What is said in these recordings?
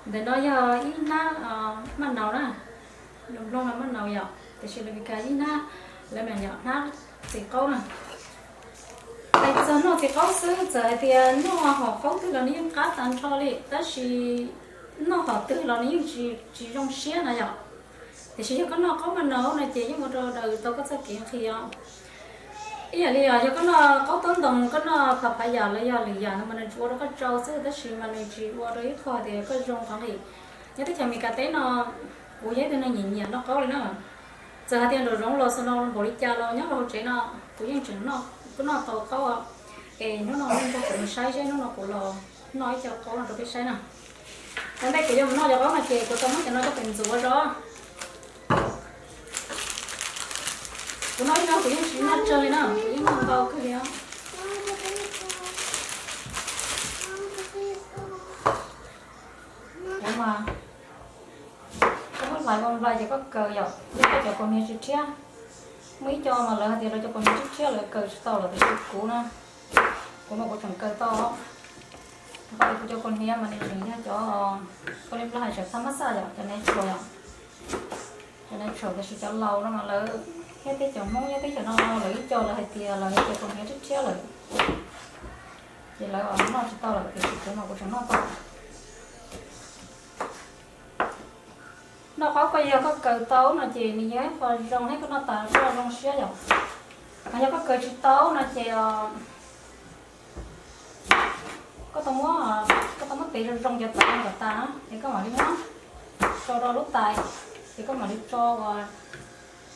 Ntawm no yog ib hnab maj naus na, lus Nplog no maj naus yom, tiam sis lus Meskas ib hnab, lawv mas yog hnab txiv qaub na. Hais txog noj txiv qaub xwb, txawm hais tias noj hom qaub twg los nws yeej qab tag nrho li, tab sis noj hom twg los nws yeej tsis zoo siab na yom. Tiam sis yog koj noj qaub maj naus no ces yeej ua rau daws tau koj txoj kev nqhis os. Ib yam li os, yog koj noj qaub taub ntoos, koj noj pha pha yam los yog lwm yam no mas nws tsuas ua rau koj tsau xwb, tab sis mas nws tsis ua rau ib qho tias koj zoo qhov nqhis. Nyob teb chaws Amelikas teb no, kuv yog ib tug neeg nyiam nyiam noj qaub li na. Txawm hais tias nraum zoov los snow npaum li cas los nyob rau hauv tsev no, kuv yeej tseem noj, kuv noj tau qaub. Es hnub no nej nrog kuv mus saib seb hnub no kuv los noj ib co qaub no rau peb saib na. Ua ntej kuv yuav mus noj cov qaub no ces kuv tau muab cov no coj pem ntxuav zog. Kuv noj ib zaug kuv yeej tsis noj tsawg li na, kuv yeej noj ntau kawg li os. Kuv mas, koj muab hlais ua nplai ces koj kaws yom, yog koj cov kaus hniav tsis rhiab. Muaj ib co mas lawv hais tias lawv cov kaus hniav tsis rhiab lawv kaws tsis tau lawm, tiam sis kuv na, kuv mas kuv tseem kaws tau. Rau qhov tias kuv cov kaus hniav mas nws tseem yog cov, ua li Nplog hais tias thab mab xaj yom, cov natural yom. Cov natural, tiam sis cov laus no mas lawv, thiab teb chaws Hmoob thiab teb chaws no lawv ib co lawv hais tias lawv cov kaus hniav rhiab rhiab lawm, ces lawv noj tsis tau lawm, tiam sis kuv mas kuv tseem noj tau. Noj qaub koj yog koj kaws tau no ces nws yog ib qho zoo thiab koj noj tas koj zoo siab yom. Mas yog koj kaws tsis tau no ces koj tau muab, koj tau muab tev zoo zoo cov tawv kom tas na, es koj mam li muab tso rau lub tais, ces koj mam li tso ua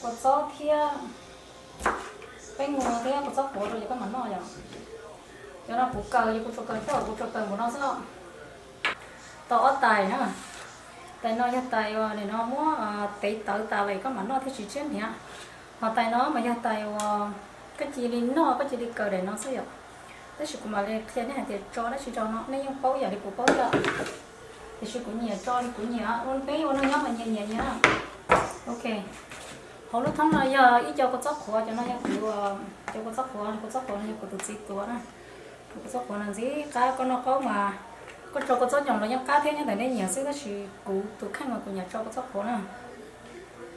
kua txob thiab peeb nua thiab kua txob qhuav rau ces koj mam noj yom. Cov no kuv kaws ces kuv tsuas kaws, kuv tsuas kaws npaum no xwb. Tau ob tais na. Tais no yog tais uas nim no muab tev tawv tas lawm koj mam noj thiaj tsis rhiab hniav. Ho tais no mas yog tais uas koj cia li noj koj cia li kaws daim no xwb yom. Tab sis kuv mam li qhia nej hais tias tso dab tsi rau no nej yeej paub ib yam li kuv paub thiab. Tiam sis kuv nyiam tso li kuv nyiam, ua peb ua neej nyob mas nyias nyiam nyias na. Ok, hauv lub thoob no yog ib co kua txob qhuav, cov no yog kuv, cov kua txob qhuav, kua txob qhuav no yog kuv tus txiv tuav na. Kua txob qhuav no ntxim qab, koj noj qaub mas koj tso kua txob nyoos los yeej qab thiab, nyob ntawm nej nyiam xwb, tab sis kuv tus kheej mas kuv nyiam tso kua txob qhuav na.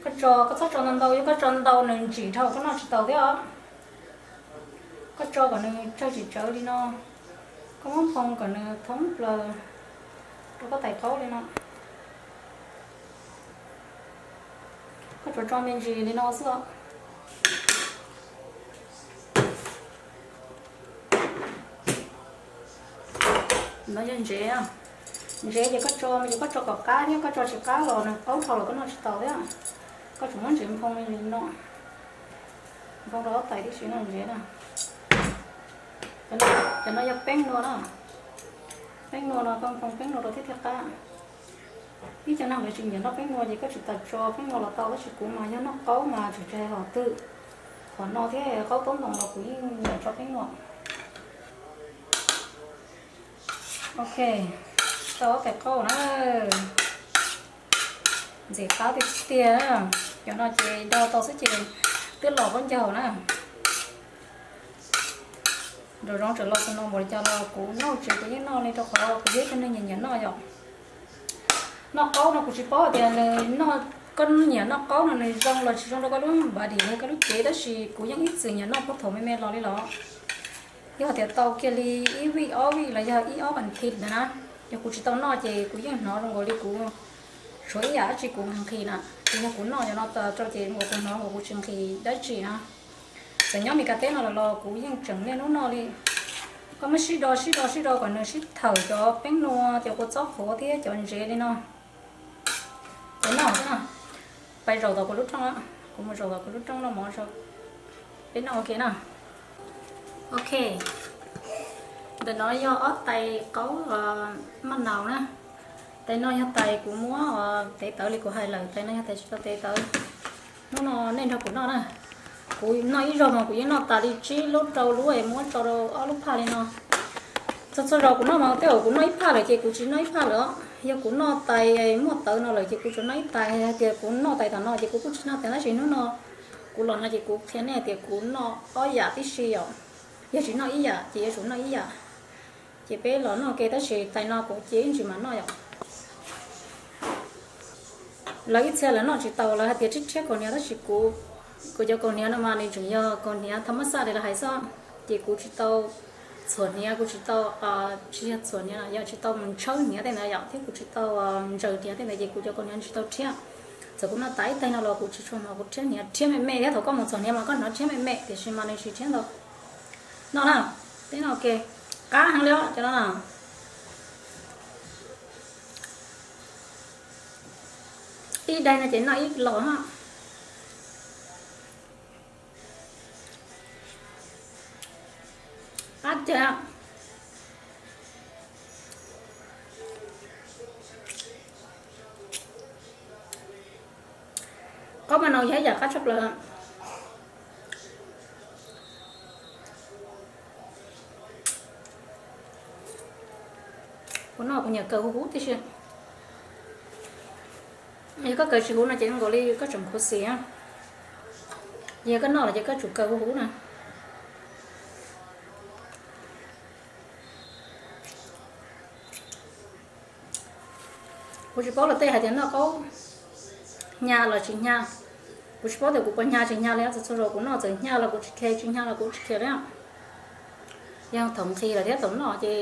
Koj tso, koj txhob tso ntau ntau, yog koj tso ntau nws ntsim dhau koj noj tsis tau thiab os. Koj tso kom nws tsawg tsis tsawv li no, koj muab nphoo kom nws thoob plaws rau koj tais qaub li no. Koj tsuas tso me ntsis li no xwb. No yog ntsev, ntsev ces koj tso, ces koj tso kom qab thiab, koj tso tsis qab los nws qaub dhau los koj noj tsis tau thiab. Koj tsuas muab ntsev nphoo li no, nphoo rau ob tais tib si no ntsev na. Cov no yog peeb nua na, peeb nua no koj nphoo peeb nua rau thiaj thiaj qab. Ib co neeg lawv tsis nyiam noj peeb nua ces koj tsis tas tso peeb nua los tau, tab sis kuv mas yog noj qaub mas tseem tsis hais hom twg, qhov no thiab qaub taub ntoos los kuv yeej nyiam tso peeb nua. Ok, tau ob tais qaub na. Ntxim qab tiag tiag, cov no ces do tau xwb ces twb los qaub ncaug na. Nraum zoov tseem los snow npaum li cas los kuv nyob hauv tsev kuv yeej noj li, rau qhov kuv yog ib tug neeg nyiam nyiam noj yom. Noj qaub no kuv tsis paub tias nws noj, koj nyiam noj qaub no nws zoo los tsis zoo rau koj lub body los koj lub cev, tab sis kuv yeej ib txwm nyiam noj puag thaum me me los li los. Yog tias tau kiag li ib vij ob vij los yog ib ob vas thiv ntawd na, yog kuv tsis tau noj ces kuv yeej hnov zoo nkaus li kuv tshuav ib yam dab tsi kuv nqhis nqhis na. Ces yog kuv noj cov no tas rau ces ua kuv hnov nkaus kuv tsis nqhis dab tsi na. Txawm nyob Meskas teb no lawm los kuv yeej tseem niaj hnub noj li. Koj muab sib do sib do sib do kom nws sib thawm cov peeb nua, cov kua txob qhuav thiab cov ntsev li no. Ces noj xwb na. Pais zaum tom kuv lub rooj, kuv mus zaum tom kuv lub rooj noj mov, peb noj ua ke na. Ok, ntawm no yog ob tais qaub maj naus na. Tais no yog tais kuv muab tev tawv li kuv hais lawm, tais no yog tais tsis tau tev tawv. Hnub no nej nrog kuv noj na. Kuv noj ib zaug mas kuv yeej noj tas li tsib lub rau lub es muab tso rau ob lub phaj li no. Txhua txhua zaus kuv noj mas tej zaum kuv noj ib phaj lawm ces kuv tsis noj ib phaj lawm os. Yog kuv noj tais muaj tawv no lawm ces kuv tsuas noj ib tais, hais tias kuv noj tais tam no ces kuv kuj tsis noj tais, tab sis hnub no kuv los no ces kuv qhia nej hais tias kuv noj ob yam tib si yom. Yog tsis noj ib yam ces yuav tsum noj ib yam. Ces peb los noj ke, tab sis tais no kuv cia ib ntsis mam noj yom. Lawv ib txhia lawv noj tsis tau, lawv hais tias rhiab rhiab kaus hniav tab sis kuv, kuv cov kaus hniav no mas nws tseem yog kaus hniav thas mas xaj li lawv hais xwb, ces kuv tsis tau txhuam hniav, kuv tsis tau, tsis yog txhuam hniav, yog tsis tau mus ntshawb hniav tej ntawd yom, thiab kuv tsis tau ntsaws hniav tej ntawd ces kuv cov kaus hniav tsis tau rhiab. Txawm kuv noj tas ib teg no los kuv tsis tshua hnov kuv rhiab hniav, rhiab me me thiab, thaum koj mus txhuam hniav mas koj hnov rhiab me me tiam sis mas nws tsis rhiab ntau. Noj na, peb noj ke, qab heev li os cov no na. Ib daim no ces noj ib los na. Qab tiag. Qaub maj naus yog ib yam qab tshaj plaws. Kuv noj kuv nyiam kaws huv huv tib si. Yog koj kaws tsis huv no ces zoo nkaus li koj tseem khuv xim. Yog koj noj los ces koj tsum kaws huv huv na. Kuv tsis paub luag tej hais tias noj qaub hnyav los tsis hnyav. Kuv tsis paub tias kuv puas hnyav tsis hnyav li, txhua txhua zaus kuv noj txawm hnyav los kuv tsis khev, tsis hnyav los kuv tsis khev li. Yog thaum nqhis lawm thiab thaum noj ces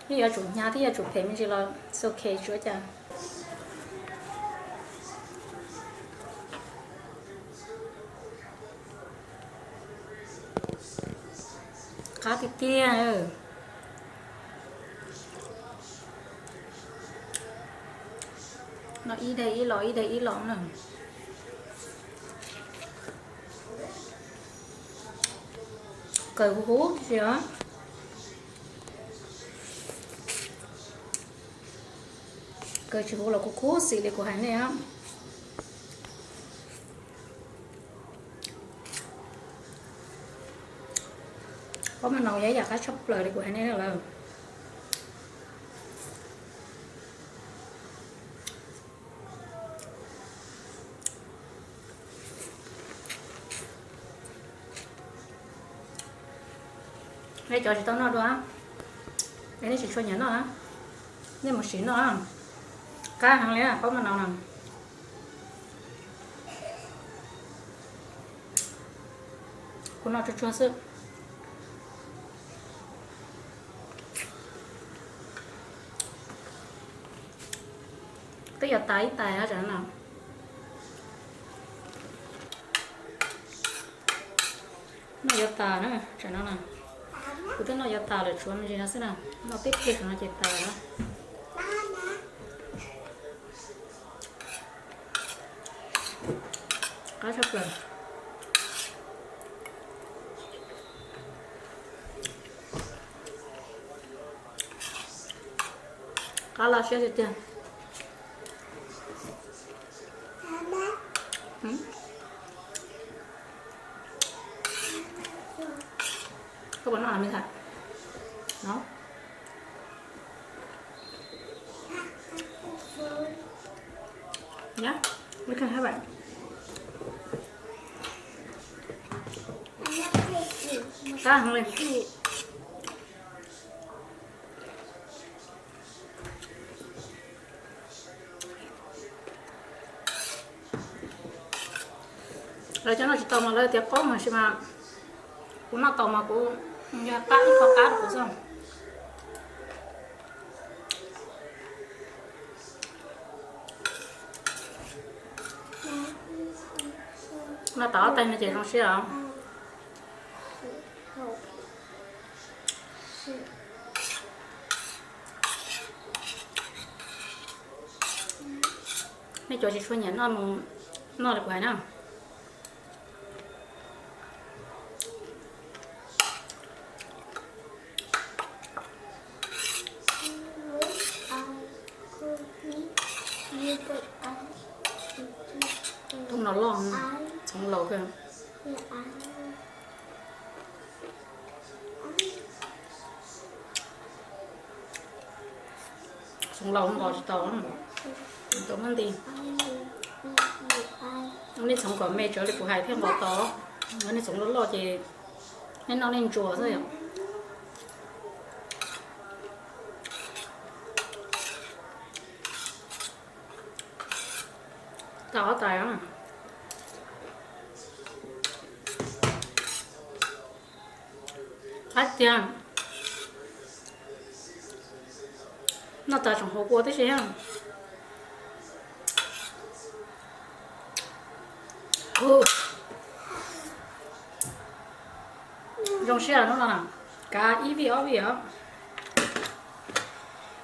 yeej yuav tsum hnyav thiab yuav tsum phem me ntsis los xo khev tsis ua cas. Qab tiag tiag. Noj ib daim ib los ib daim ib los na. Kaws huv huv tib si os. Kaws tsis huv los kuv khuv xim li kuv hais nej. Qaub maj naus yog ib yam qab tshaj plaws li kuv hais nej lawm. Nej cov tsis tau noj dua, nej tsis tshua nyiam noj, nej mus sim noj. Qab heev li qaub maj naus no. Kuv noj tsuag tsuag xwb. Twb yuav tas ib tais no. Noj yuav tas na, tam no na. Kuv twb noj yuav tas lawm, tshuav me ntsis no xwb na. Noj tib pliag no ces tas lawm. Qab tshaj plaws. Qab loj siab tiag tiag. Koj puas noj me ntxhais? No. Yeah, we can have it. Qab heev li. Lawv cov noj tsis tau mas lawv tias qaub mas sis mas kuv noj tau mas kuv yog qab ib qho qab rau kuv xwb. Noj tau ob tais no ces zoo siab os. Nej cov tsis tshua nyiam noj mus noj li kuv hais na. Tub no loj, txhoov laus kawg. Txhoov laus nqos tsis tau, tau muab nti. Nej txhoov kom me tawv li kuv hais thiaj nqos tau. Nej txhoov loj loj ces nej noj nej ntsuas xwb yom. Tau ob tais. Qab tiag. Noj tas tsoom hauv kua tib si. Zoo siab hnub no na, kav ib vij ob vij os.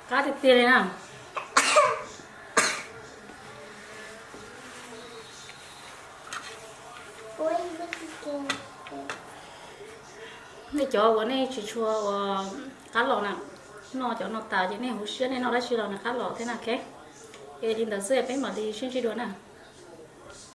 Qab tiag tiag li na. Nej cov uas nej tsis tshua ua qab los na, noj cov no tas ces nej huv siab nej noj dab tsi los nws qab los thiab na, ok. Es li ntawd xwb, peb mam li sib ntsib dua na.